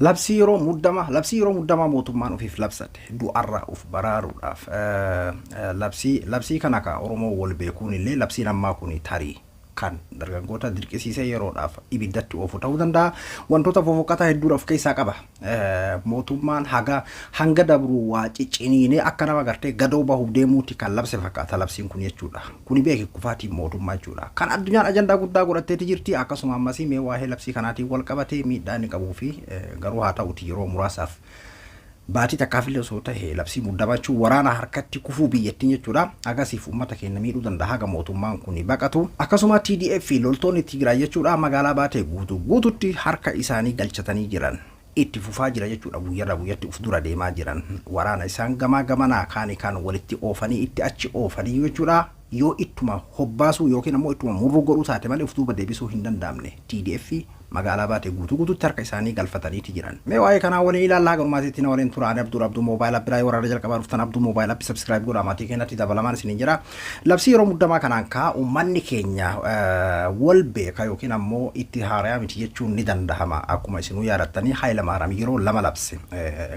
Labsii yeroo muddamaa, labsii yeroo muddamaa mootummaan ofiif labsate du'arraa of baraaruudhaaf labsii kana ka Oromoo wal beekuun illee labsiin ammaa kun tarii kan dargaggoota dirqisiisee yeroodhaaf ibiddatti oofu ta'uu danda'a. Wantoota fofokkataa hedduudha of keessaa qaba. Mootummaan haga hanga dabru waa cicciniinee akka nama gartee gadoo bahuuf deemuutti kan labse fakkaata labsiin kun jechuudha. Kuni beeki kufaatii mootummaa jechuudha. Kan addunyaan ajandaa guddaa godhatteeti jirti. Akkasuma ammasii mee waa'ee labsii kanaatiin wal qabatee miidhaa inni qabuu fi garuu haa ta'uti yeroo muraasaaf baatii takkaafillee osoo ta'e labsii muddamaa jechuun waraana harkatti kufuu biyyattiin jechuudha. Agasiif uummata keenya miidhuu danda'a haga mootummaan kun baqatu. Akkasuma TDF fi loltoonni Tigraay jechuudha magaalaa Baatee guutuu guututti harka isaanii galchatanii jiran. Itti fufaa jira jechuudha, guyyarraa guyyatti uf dura deemaa jiran, waraana isaan gamaa gamanaa kaani kaan walitti oofanii itti achi oofanii jechuudha. Yoo ittuma hobbaasuu yookiin ammoo ittuma murruu godhuu taate malee uf duuba deebisuu hin danda'amne. TDF magaalaa Baatee guutuu guututti harka isaanii galfataniiti jiran. Mee waa'ee kanaa waliin ilaallaa, haga dhumaatitti na waliin tura. Ani Abduudha, Abduu Mobile App biraa. Yoo warra jalqabaa dhuftan Abduu Mobile App subscribe godhaa, maatii keenyatti dabalamaan isiniin jira. Labsii yeroo muddamaa kanaan kaa uummanni keenya wal beeka yookiin ammoo itti haarayaa miti jechuun ni dandahama. Akkuma isinuu yaadattanii, Hayilamaaraam yeroo lama labse.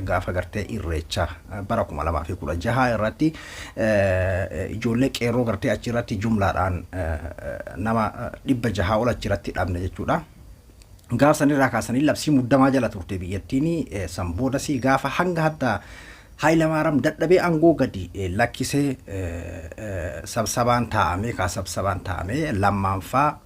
Gaafa gartee Irreecha bara 2016 irratti ijoollee qeerroo gartee achirratti jumlaadhaan nama 600 ol achirratti dhabne jechuudha. Gaaf sanirraa kaasanii labsii muddamaa jala turte biyyattiin. San boodasii gaafa hanga hadda Hayilamaaraam dadhabee aangoo gadi lakkisee sabsabaan taa'amee kaa sabsabaan taa'amee lammaanfaa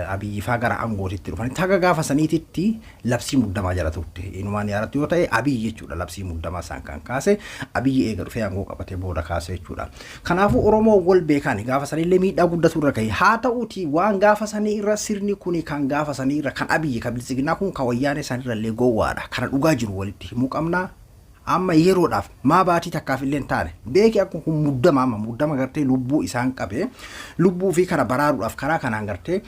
Abiyyifaa gara aangootitti dhufanitti haga gaafa saniititti labsii muddamaa jala turte. Inumaan yaadattu yoo ta'e, Abiyyi jechuudha labsii muddamaa isaan kan kaase. Abiyyi eega dhufee aangoo qabatee booda kaase jechuudha. Kanaafuu Oromoo wal beekaan gaafa sanillee miidhaa guddatu irra gahe. Haa ta'uuti waan gaafa sanii irra sirni kuni kan gaafa sanii irra, kan Abiyyi, kan Biltsiginnaa kun, kan Wayyaanee sanirra illee gowwaadha. Kana dhugaa jiru walitti himuu qabna. Amma yeroodhaaf maa baatii takkaaf illee hin taane beeki, akka kun muddama amma muddama gartee lubbuu isaan qabe, lubbuu fi kana baraaruudhaaf karaa kanaan gartee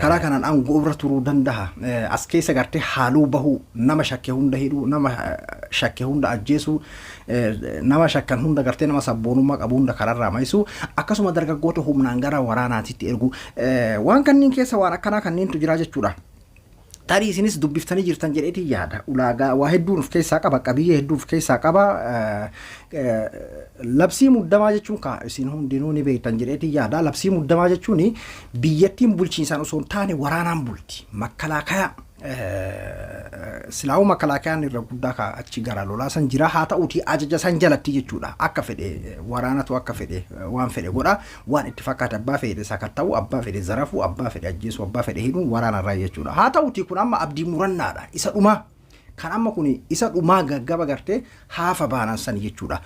karaa kanaan aangoo irra turuu danda'a. As keessa gartee haaluu bahuu, nama shakke hunda hidhuu, nama shakke hunda ajjeesuu, nama shakkan hunda gartee nama sabboonummaa qabu hunda kararraa maisuu, akkasuma dargaggoota humnaan gara waraanaatitti erguu, waan kanneen keessa waan akkanaa kanneentu jira jechuudha. Tarii isinis dubbiftanii jirtan jedheetiin yaada. Ulaagaa waa hedduun of keessaa qaba, qabiyyee hedduu of keessaa qaba. Labsii muddamaa jechuun kaa isin hundinuu ni beektan jedheetiin yaada. Labsii muddamaa jechuun biyyattiin bulchiinsaan osoo hin taane waraanaan bulti. Makkalaakayaa silaa'uu makkalaakayaan irra guddaa kaa achi gara lolaa san jira, haa ta'uutii ajaja san jalatti jechuudha. Akka fedhe waraanatu akka fedhe waan fedhe godha. Waan itti fakkaate abbaa fedhe sakatta'u, abbaa fedhe zarafu, abbaa fedhe ajjeesu, abbaa fedhe hidhuun waraana irraa jechuudha. Haa ta'utii kun amma abdii murannaadha. Isa dhumaa. Kan amma kun isa dhumaa gaggaba gartee haafa baanan sani jechuudha.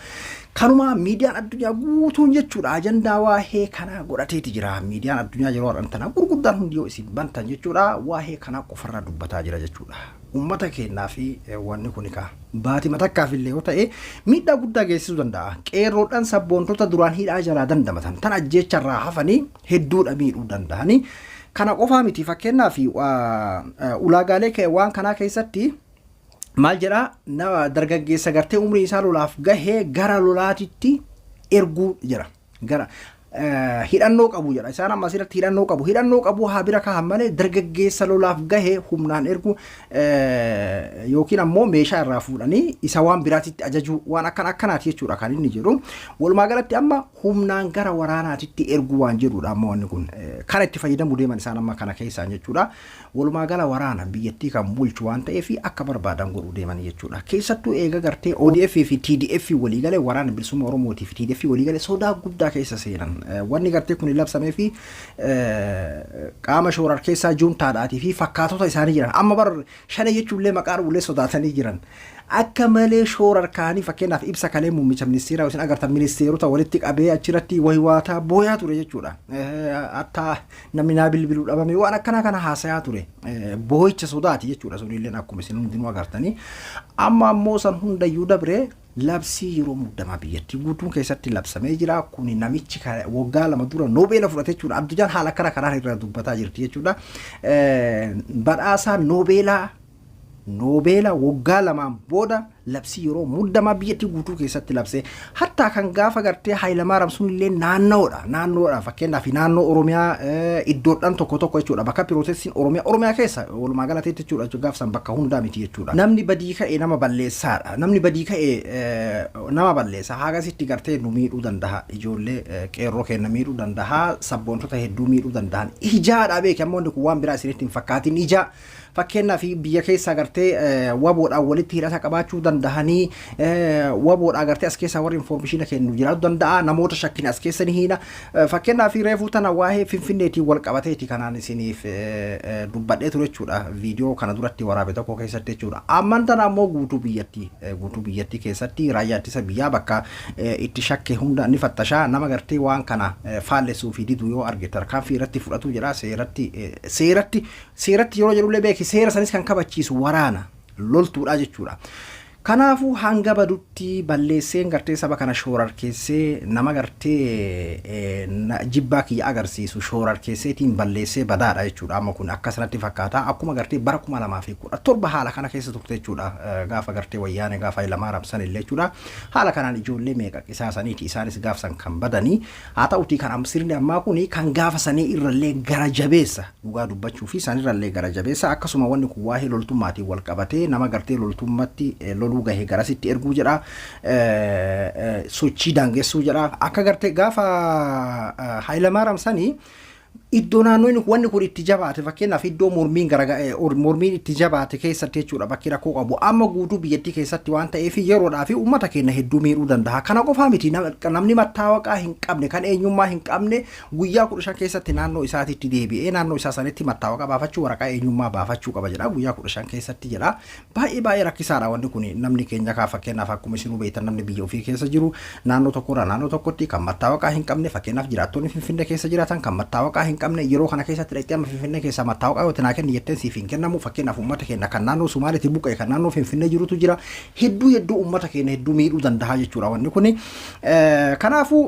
Kanuma miidiyaan addunyaa guutuun jechuudha ajandaa waa'ee kanaa godhateeti jira. Miidiyaan addunyaa yeroo har'an tanaa gurguddaan hundi yoo isin bantan jechuudha waa'ee kanaa qofarraa dubbataa jira jechuudha. Uummata keenyaa fi wanni kun kaa baatima takkaaf illee yoo ta'e miidhaa guddaa geessisuu danda'a. Qeerroodhaan sabboontota duraan hidhaa jalaa dandamatan tan ajjeecharraa hafanii hedduudha miidhuu danda'anii. Kana qofaa miti, fakkeenyaaf ulaagaalee waan kanaa keessatti maal jedhaa, nama dargaggeessa gartee umrii isaa lolaaf gahee gara lolaatitti erguu jira. Gara hidhannoo qabu jedha. Isaan amma asirratti hidhannoo qabu. Hidhannoo qabu haa bira kaa'an malee dargaggeessa lolaaf gahe humnaan ergu yookiin ammoo meeshaa irraa fuudhanii isa waan biraatitti ajajuu, waan akkana akkanaati jechuudha kan inni jedhu. Walumaa galatti amma humnaan gara waraanaatitti erguu waan jedhudha amma wanni kun. Kana itti fayyadamuu deeman isaan amma kana keessaan jechuudha. Walumaa gala waraana biyyattii kan bulchu waan ta'eef akka barbaadan godhuu deeman jechuudha. Keessattuu eega gartee ODF fi TDF walii galee, Waraana Bilisummaa Oromootii fi TDF walii galee, sodaa guddaa keessa seenan. Wanni gartee kun labsamee fi qaama shoorar keessaa juuntaadhaatii fi fakkaatota isaanii jiran. Amma bar shane jechuullee maqaa dhuullee sodaatanii jiran. Akka malee shoorar kaanii, fakkeenyaaf ibsa kalee muummicha ministeeraa isin agartan, ministeerota walitti qabee achirratti wahiwaataa booyaa ture jechuudha. Hatta namni naa bilbiluu dhabame, waan akkanaa kana haasayaa ture. Boo'icha sodaati jechuudha sunilleen akkuma isin hundinuu agartanii. Amma ammoo san hundayyuu dabree labsii yeroo muddamaa biyyattii guutuun keessatti labsamee jira. Kuni namichi waggaa 2 dura Noobeela fudhate jechuudha. Addunyaan haala akkana kanaan irraa dubbataa jirti jechuudha. Badhaasaa Noobeelaa, Noobeela waggaa 2n booda Labsii yeroo muddamaa biyyattii guutuu keessatti labse. Hattaa kan gaafa gartee Hayilamaariyaam sun illee naannoodha. Naannoodha, fakkeenyaaf naannoo Oromiyaa iddoodhaan tokko tokko jechuudha. Bakka pirootestiin Oromiyaa keessa walumaa galatti jechuudha, gaaf san bakka hundaa miti jechuudha. Namni badii ka'e nama balleessaadha. Namni badii ka'e nama balleessa. Hagasitti gartee nu miidhuu danda'a. Ijoollee qeerroo keenya miidhuu danda'a. Sabboontota hedduu miidhuu danda'an. Ijaadha beeki, ammoo inni kun waan biraa isinitti hin fakkaatin, ijaa. Fakkeenyaaf biyya keessa gartee WBOdhaan walitti hidhata qabaachuu dandahanii, WBOdhaa gartee as keessaa warri information kennu jiraachuu danda'a, namoota shakkin as keessa ni hiina. Fakkeenyaaf reefuu tana waa'ee Finfinneetiin wal qabateeti kanaan isiniif dubbadhee ture jechuudha, viidiyoo kana duratti waraabe tokko keessatti jechuudha. Amman tana ammoo guutuu biyyattii keessatti raayyaa ittisa biyyaa bakka itti shakke hunda ni fattashaa, nama gartee waan kana faallessuu fi didu yoo arge tarkaanfii irratti fudhatu jedha. Seeratti yeroo jedhullee beeki, seera sanis kan kabachiisu waraana loltuudha jechuudha. Kanaafuu hanga badutti balleesseen gartee saba kana shoorarkeessee, nama gartee jibbaa kiyya agarsiisu shoorarkeesseetiin balleessee badaadha jechuudha. Amma kun akkasanatti fakkaata. Akkuma gartee bara 2017 haala kana keessa turte jechuudha. Gaafa gartee Wayyaane, gaafa Hayilamaariyaam san illee jechuudha. Haala kanaan ijoollee meeqa qisaasaniiti isaanis gaafsan kan badanii. Haa ta'utii kan sirni ammaa kun kan gaafa sanii irrallee gara jabeessa, dhugaa dubbachuu fi sanirrallee gara jabeessa. Akkasuma wanni kun waa'ee loltummaatiin wal qabatee nama gartee loltummatti loluu gahe garasitti erguu jedha, sochii daangessuu jedha. Akka gartee gaafa Hayilamaariyaam sanii iddoo naannoo inni wanni kun itti jabaate, fakkeenyaaf iddoo mormiin gara mormiin itti jabaate keessatti jechuudha, bakki rakkoo qabu. Amma guutuu biyyattii keessatti waan ta'eef yeroodhaa fi uummata keenya hedduu miidhuu danda'a. Kana qofaa miti, namni mattaawaqaa hin qabne, kan eenyummaa hin qabne guyyaa 15 keessatti naannoo isaatitti deebi'ee naannoo isaa sanitti mattaawaqa baafachuu, waraqaa eenyummaa baafachuu qaba jedha, guyyaa 15 keessatti jedha. Baay'ee baay'ee rakkisaadha wanni kun. Namni keenya kaa fakkeenyaaf akkuma isinuu beektan, namni biyya ofii keessa jiru naannoo tokkorraa naannoo tokkotti kan mattaawaqaa hin qabne, fakkeenyaaf jiraattonni Finfinnee keessa jiraatan kan mattaawaqaa hin qabne, yeroo kana keessatti dhaqxee amma Finfinnee keessaa mattaawaqaa yoo naa kenni jetteen siif hin kennamu. Fakkeenyaaf uummata keenya kan naannoo Sumaaleetti buqqa'e, kan naannoo Finfinnee jirutu jira. Hedduu hedduu uummata keenya hedduu miidhuu danda'a jechuudha wanni kuni. Kanaafuu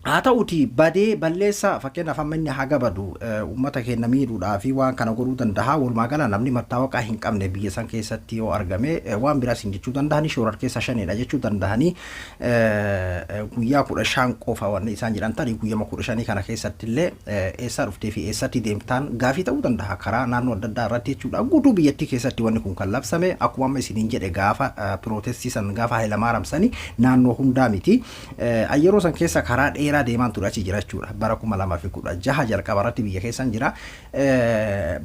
haa ta'uti badee balleessa, fakkeenyaaf amma inni haga badu uummata keenya miidhuudhaa fi waan kana godhuu danda'a. Walumaa gala namni mattaawaqaa hin qabne biyya san keessatti yoo argame waan biraas hin jechuu danda'anii, shoorar keessa shanidha jechuu danda'anii. Guyyaa 15 qofa wanni isaan jedhan, tarii guyyama 15 kana keessatti illee eessaa dhuftee fi eessatti deemtaan gaafii ta'uu danda'a karaa naannoo adda addaa irratti jechuudha. Guutuu biyyattii keessatti wanni kun kan labsame akkuma amma isiniin jedhe, gaafa pirootestii san, gaafa Hayilamaariyaam sani naannoo hundaa miti. Yeroo san keessa karaa dheeraa deemaan ture, achi jira jechuudha. Bara 2016 jalqaba irratti biyya keessan jira.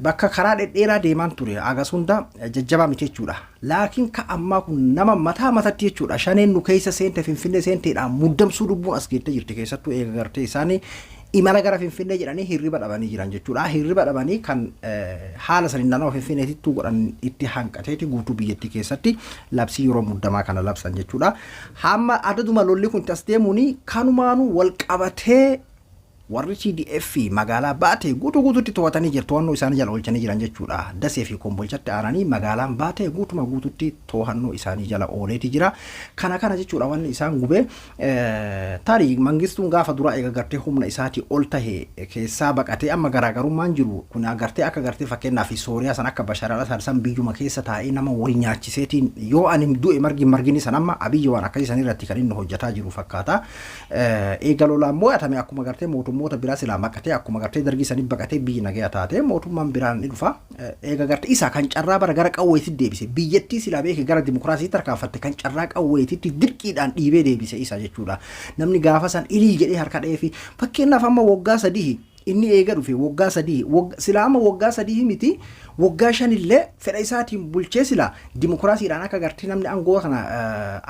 Bakka karaa dhedheeraa deemaan ture agas hunda jajjabaa miti jechuudha. Laakiin ka ammaa kun nama mataa matatti jechuudha. Shaneen nu keessa seente, Finfinnee seenteedhaan muddamsuu lubbuun as geettee jirti, keessattuu eega gartee isaanii imala gara Finfinnee jedhanii hirriba dhabanii jiran jechuudha. Hirriba dhabanii kan haala saniin naannoo Finfinneetittuu godhan itti hanqateeti guutuu biyyattii keessatti labsii yeroo muddamaa kana labsan jechuudha. Hamma adaduma lolli kun as deemuun kanumaanuu wal qabatee warri TDF magaalaa Baatee guutuu guutuutti to'atanii jiru. To'annoo isaanii jala oolchanii jiran jechuudha. Dasee fi Kombolchatti aananii magaalaan Baatee guutuma guutuutti to'annoo isaanii jala ooleeti jira. Kana kana jechuudha wanni isaan gubee. Tarii Mangistuun gaafa duraa eega gartee humna isaatii ol tahe keessaa baqatee, amma garaagarummaan jiru kun gartee akka gartee fakkeenyaaf Sooriyaa san, akka Bashar al-Assad san biyyuma keessa taa'ee nama wal nyaachiseetiin yoo ani du'e margi margini san, amma Abiyyi waan akkasii san irratti kan inni hojjetaa jiru fakkaata. Eega lolaan mo'atame akkuma gartee mootummoota biraa silaa maqatee, akkuma gartee Dargii sanii baqatee biyyi nagaya taate mootummaan biraan ni dhufa. Eega gartee isa kan carraa bara gara qawweetitti deebise, biyyattii silaa beeke gara dimokiraasiitti tarkaanfatte, kan carraa qawweetitti dirqiidhaan dhiibee deebise isa jechuudha. Namni gaafa san ilii jedhee harka dha'ee fi fakkeenyaaf amma waggaa 3 inni eega dhufe, waggaa 3 silaa, amma waggaa 3 miti, waggaa 5llee fedha isaatiin bulchee silaa dimokiraasiidhaan akka gartee namni aangoo kana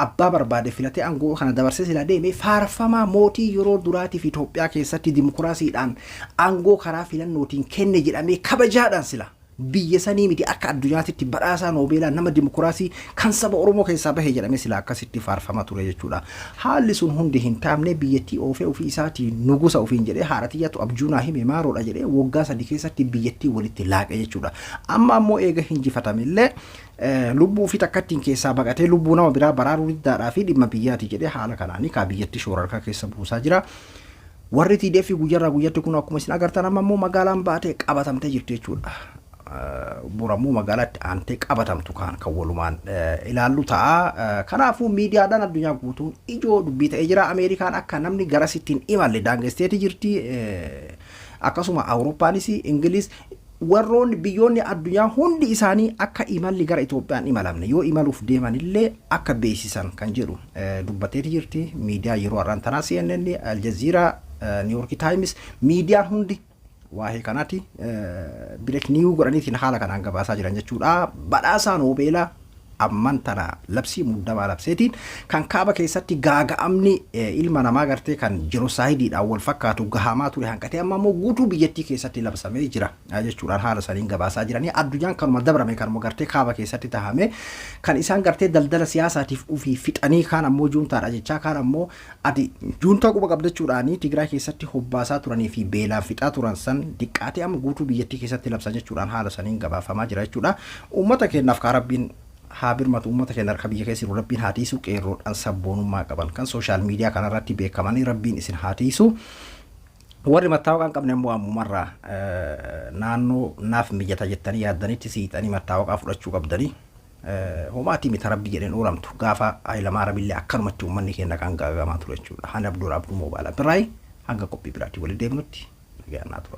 abbaa barbaade filatee aangoo kana dabarsee silaa deeme, faarfamaa mootii yeroo duraatiif Itoophiyaa keessatti dimokiraasiidhaan aangoo karaa filannootiin kenne jedhamee kabajaadhaan silaa biyya sanii miti akka addunyaatitti badhaasaa Noobeelaa nama dimokiraasii kan saba Oromoo keessaa bahe jedhamee silaa akkasitti faarfama ture jechuudha. Haalli sun hundi hin taamne. Biyyattii oofee ofii isaatii nugusa ofiin jedhee, haadha tiyyatu abjuu naa hime maaroodha jedhee waggaa 3 keessatti biyyattii walitti laaqe jechuudha. Amma ammoo eega hinjifatame illee lubbuu ofii takkattiin keessaa baqatee lubbuu nama biraa baraaruu diddaadhaa fi dhimma biyyaati jedhee haala kanaanii kaa biyyattii shoorarkaa keessa buusaa jira. Warri TDF guyyaarraa guyyatti kun akkuma isin agartan amma immoo magaalaan Baatee qabatamtee jirti jechuudha. Borammoo magaalaatti aantee qabatamtu kan kan walumaan ilaallu ta'a. Kanaafuu miidiyaadhaan addunyaa guutuun ijoo dubbii ta'ee jira. Ameerikaan akka namni garasitti hin imalle daangesteeti jirti. Akkasuma Awurooppaanis, Ingiliz, warroonni biyyoonni addunyaa hundi isaanii akka imalli gara Itoophiyaan imalamne, yoo imaluuf deemanillee akka beeksisan kan jedhu dubbateeti jirti. Miidiyaa yeroo har'aan tanaa CNN, Al Jazeera, New York Times, miidiyaan hundi waa'ee kanaati break news godhaniitiin haala kanaan gabaasaa jiran jechuudha. Badhaasaa Noobeelaa amman tana labsii muddamaa labseetiin kan kaaba keessatti gaaga'amni ilma namaa gartee kan jiroosaayidiidhaan wal fakkaatu gahamaa ture hanqatee amma immoo guutuu biyyattii keessatti labsamee jira jechuudhaan haala saniin gabaasaa jiranii. Addunyaan kanuma dabrame, kanuma gartee kaaba keessatti tahame, kan isaan gartee daldala siyaasaatiif ufii fixanii, kaan ammoo juuntaadha jechaa, kaan ammoo ati juuntaa quba qabdachuudhaanii Tigraay keessatti hobbaasaa turanii fi beelaan fixaa turan san diqqaatee amma guutuu biyyattii keessatti labsan jechuudhaan haala saniin gabaafamaa jira jechuudha. Uummata keenyaaf kaa Rabbiin haa birmatu. Uummata keenya harka biyya keessa jiru Rabbiin haa tiisu. Qeerroodhaan sabboonummaa qaban kan social media kanarratti beekamanii Rabbiin isin haa tiisu. Warri mattaawaqaa hin qabne immoo ammumarraa naannoo naaf mijata jettanii yaaddanitti siixanii mattaawaqaa fudhachuu qabdanii. Homaatii mita, Rabbi jedheen oolamtu. Gaafa Hayilamaariyaamillee akkanumatti uummanni keenya kan gaagamaa ture jechuudha. Hani Abduu Abduu Moobaala Biraayi, hanga qophii biraatii walitti deebinutti nagaan naa tura.